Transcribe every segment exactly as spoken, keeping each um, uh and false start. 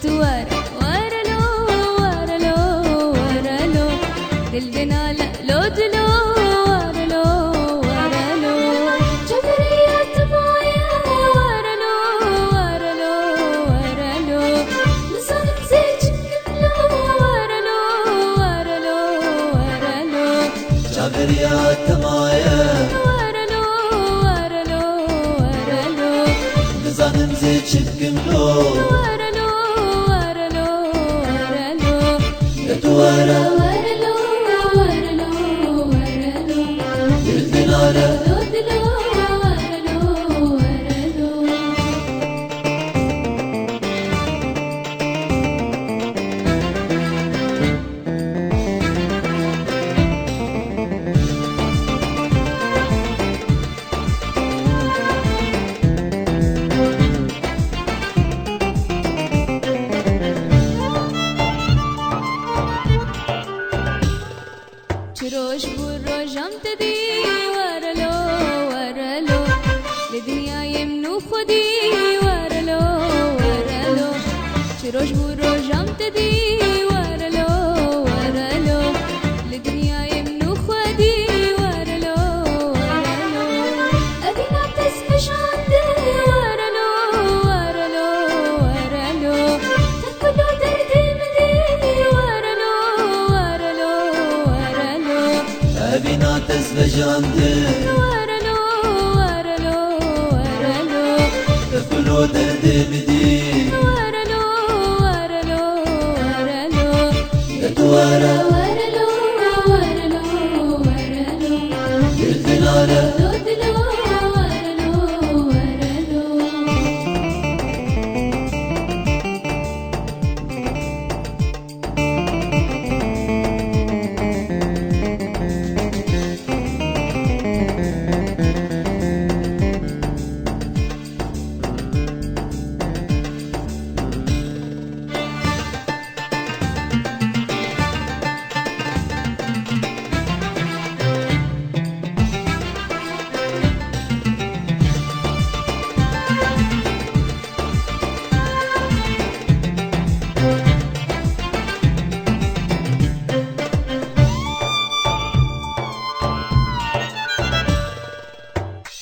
Tu were, were lo, were lo, were lo. Dil dinale, lo dilo, were lo, were lo. Çaveriya tu maye, were lo, were lo, were lo. Nizanim zê çikim lo, were lo, were lo, were lo. Çaveriya tu maye. Were lo, were lo, were lo. Nizanim zê çi bikim lo. Were lo, were lo, were lo. De tu were. Were lo, were lo, were lo. Dil dinare. Lo dilo, were lo, were lo. Çi roj bû rojan te dî, were lo, were lo. Li dinyayê min û xwedî, were lo, were lo. Çi roj bû rojan te dî, were lo, were lo. Li dinyayê min û xwedî, were lo, were lo. Evîna te spejandin, were lo, were lo, were lo. Te ku lo derdê min dî, were lo, were lo, were lo. Evîna te spejandin. Were lo, were lo, were lo. Te ku lo derdê min dî. Were lo, were lo, were lo. De tu were. Were lo, were lo, were lo. Dil dinare. Lo dilo, were lo, were lo.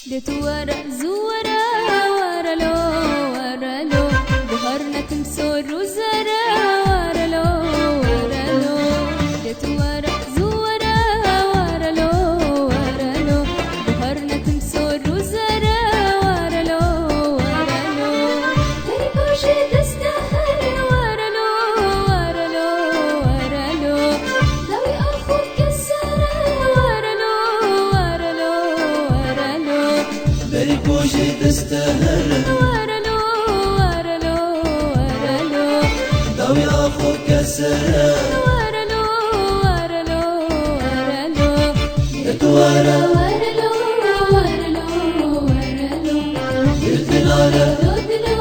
De tu were, zû were, were lo, were lo. Bihar nekim sor û zere, were lo, were lo. De tu were, zû were, were lo, were lo. Bihar nekim sor û zere, were lo, were lo. Derî ku jî dest te here, were lo, were lo, were lo. Dawî axo kesere, were lo, were lo, were lo. Derî ku jî dest te here. Were lo, were lo, were lo. Dawî axo kesere. Were lo, were lo, were lo. De tu were. Were lo, were lo, were lo. Dil dinare. Lo dilo,